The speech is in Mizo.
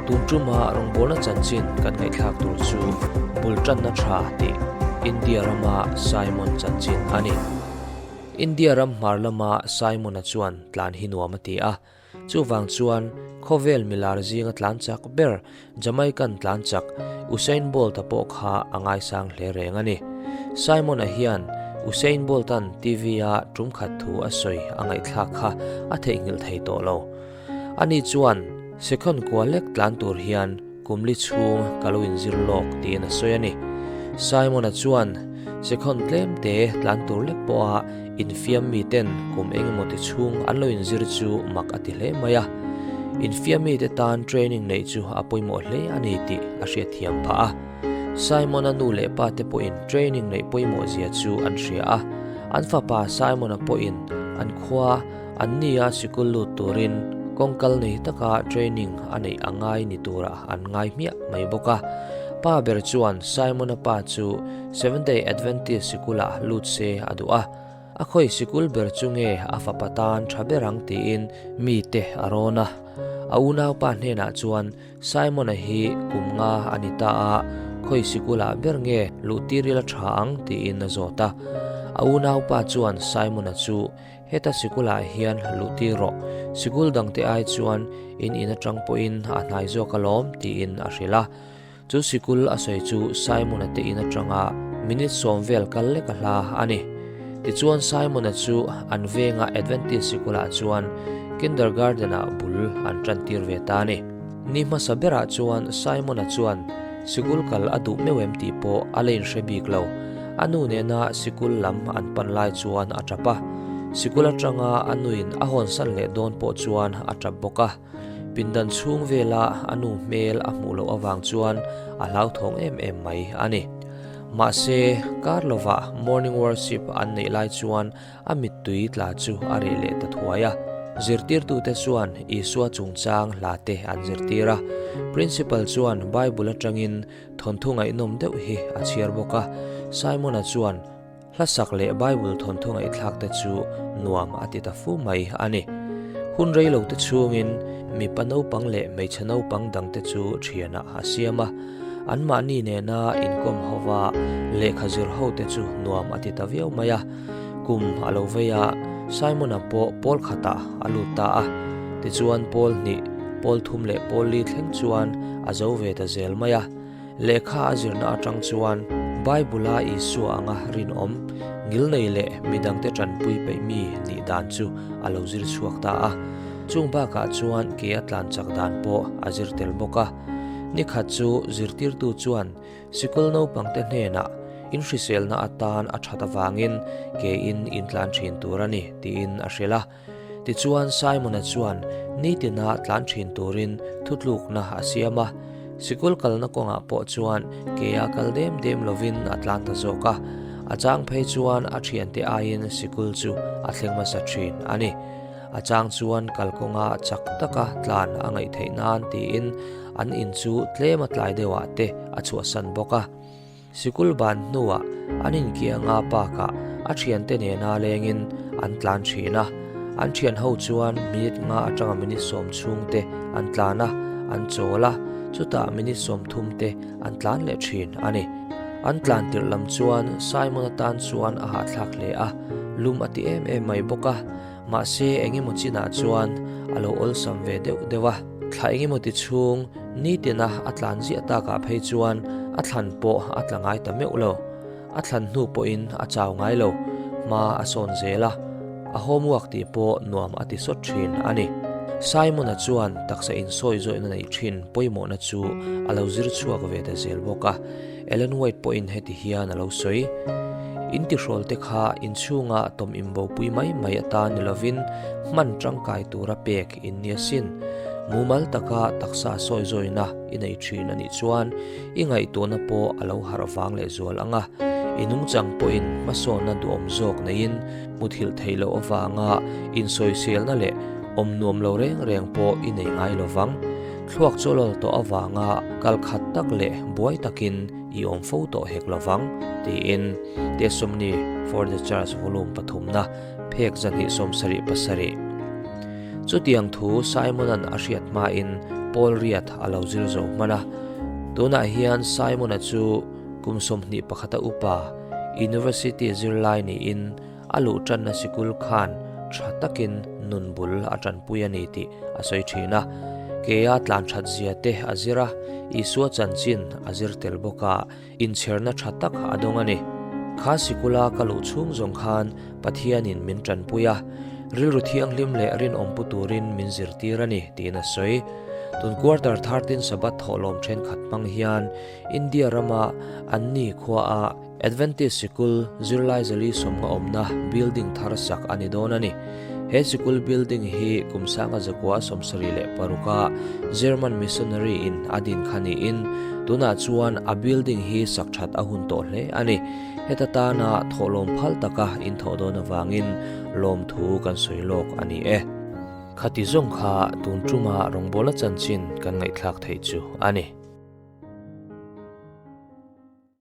Tun tuma rawngbawlna chanchin kan ngaihthlak tur chu bul tanna tha tih India rama Simon chanchin a ni. India ram hmar lama Simon-a chuan tlan hi nuam a ti a. Chuvang chuan khawvel milar zinga tlan chak ber Jamaican tlan chak Usain Bolt-a pawh kha a ngaisang hle reng a ni. Simon-a hian Usain Bolt-a'n TV-a tum khat thu a sawi a ngaihthlak kha a theihnghilh thei tawh lo. Ani chuan second kua lek tlan tur hian kum li chhung ka lo inzir lawk tiin a sawi a ni. Simon-a chuan second tlem te tlan tur lek pawha infiam miten kum engemaw ti chhung an lo inzir chu mak a ti hle mai a. Infiam mite tan training neih chu a pawimawh hle a ni tih a hriatthiam phah a. Simon-a nu leh pa te pawhin training neih pawimawh zia chu an hria a. An fapa Simon-a pawhin an khua An nia sikul lut turin kawngkal nei taka training a neih a ngai ni turah an ngai hmiah mai bawk a. Pa ber chuan Simon-a pa chu Seventh-day Adventist sikulah lut se a duh a. A khawi sikul ber chu nge a fapa tan tha ber ang tiin mite a rawn a. A unaupa hnenah chuan Simon-a hi kum nga a ni ta a, khawi sikulah ber nge luhtir ila tha ang tiin a zawt a. A unaupa chuan Simon-a chu Heta sikulah hian luhtir rawh, sikul dangte ai chuan in in atang pawhin a hnai zawk alawm tiin a hrilh a. Chu sikul a sawi chu Simon-a te in atanga minute sawm vel kal lek a hla a ni. Tichuan Simon-a chu an venga Adventist sikulah chuan kindergarten-ah bul an tantir ve ta a ni. Ni hmasa berah chuan Simon-a chuan sikul kal a duh meuh em tih pawh a la inhre bik lo. A nu nena sikul lam an pan lai chuan a tap a, sikul atanga a nuin a hawnsan leh dawn pawh chuan a tap bawk a. Pindan chhung vela a nu hmel a hmuh loh avang chuan a hlauthawng em em mai a ni. Mahse, kar lovah morning worship an neih lai chuan a mittui tla chu a reh leh ta thuai a. Zirtirtute chuan Isua chungchang hla te an zirtir a, Principal chuan Bible atangin Thawnthu ngaihnawm deuh hi a chhiar bawk a, Simon-a chuan hla sak leh Bible thawnthu ngaihthlak te chu nuam a ti ta fu mai a ni. Hun rei lo te chhungin mipa naupang leh hmeichhe naupang dang te chu thianah a siam a, anmahni nena inkawm hova lehkha zir ho te chu nuam a ti ta viau mai a. Kum a lo vei a, Simon-a pawh pawl khatah a lut ta a, tichuan pawl hnih, pawl thum leh pawl li thleng chuan a zo ve ta zel mai a. Lehkha a zirna atang chuan Bible-a Isua anga rinawm, ngilnei leh midangte tanpui peih mi nih dan chu a lo zir chhuak ta a. Chung bakah chuan ke a tlan chak dan pawh a zir tel bawk a. Nikhat chu zirtirtu chuan Sikul naupangte hnenah inhriselna atan a that avangin kein intlan thin tur a ni tiin a hrilh a. Tichuan Simon-a chuan nitina tlan thin turin thutlukna a siam a. Sikul kalna kawngah pawh chuan kea kal dem dem lovin a tlan ta zawk a. A chang phei chuan a thiante aiin sikul chu a thleng hmasa thin a ni. A chang chuan kalkawnga chak taka tlan a ngaih theih nan tiin an in chu tlem a tlai deuhah te a chhuahsan bawk a. Sikul ban hnuah an inkianga park-ah a thiante nena lengin an tlan thin a. An thian ho chuan minute nga atanga minute sawm chhung te an tlan a, an chawl a, chutah minute 30 te an tlan leh thin a ni. An tlan tirh lam chuan Simon-a tan chuan a hahthlak hle a, lum a ti em em mai bawk a. Mahse engemaw chinah chuan a lo awlsam ve deuh deuh a, thla engemaw ti chhung nitina a tlan ziah takah phei chuan a thlan pawh a tla ngai ta meuh lo. A thlan hnu pawhin a chau ngai lo, hma a sawn zel a, a homework tih pawh nuam a ti sawt thin a ni. Simon-a chuan taksa insawi zawihna neih thin pawimawhna chu a lo zir chhuak ve ta zel bawk a. Ellen White pawhin heti hian a lo sawi, In tihrawlte kha inchhunga tawm inbopui mai mai atan ni lovin hman tangkai tura pek in ni asin. Mumal taka taksa sawi zawina i nei thin a nih chuan i ngaihtuahna pawh a lo harh vang lehzual ang a. I nungchang pawhin hmasawnna duhawm zawk neiin muthilh theih loh avanga insawiselna leh awm nuam lo reng reng pawh i nei ngai lovang. Thluak chu lawr tawh avanga kal khat tak leh buai takin i awm fo tawh hek lovang, tiin Testimony for the Church Volume pathumna phek 277. Chutiang thu Simon-a'n a hriat hmain Pawl riat a lo zir zo hman a. Tunah hian Simon-a chu kum 21 a upa, University zirlai niin a luh tanna sikul khan tha takin nun bul a tanpui a ni tih a sawi thin a. Keia tlan that zia te a zir a, Isua chanchin a zir tel bawk a, inchherna tha tak a dawng a ni. Kha sikula ka luh chhung zawng khan Pathianin min tanpui a, rilru thianghlim leh rinawm pu turin min zirtir a ni, tiin a sawi. Tun quarter 13 Sabbath thawhlawm thenkhat hmang hian India rama Anni khuaa Adventist sikul zirlai zali sawmnga awmna building thar sak a ni dawn a ni. He sikul building hi kum sanga zakua 76 a German missionary in a din kha niin tunah chuan a building hi sak that a hun tawh hle a ni. Heta tana thawhlawm phal taka in thawh dawn avangin lawmthu kan sawi lawk a ni e. Khati zawng kha tun tuma rawngbawla chanchin kan ngaihthlak theih chu a ni.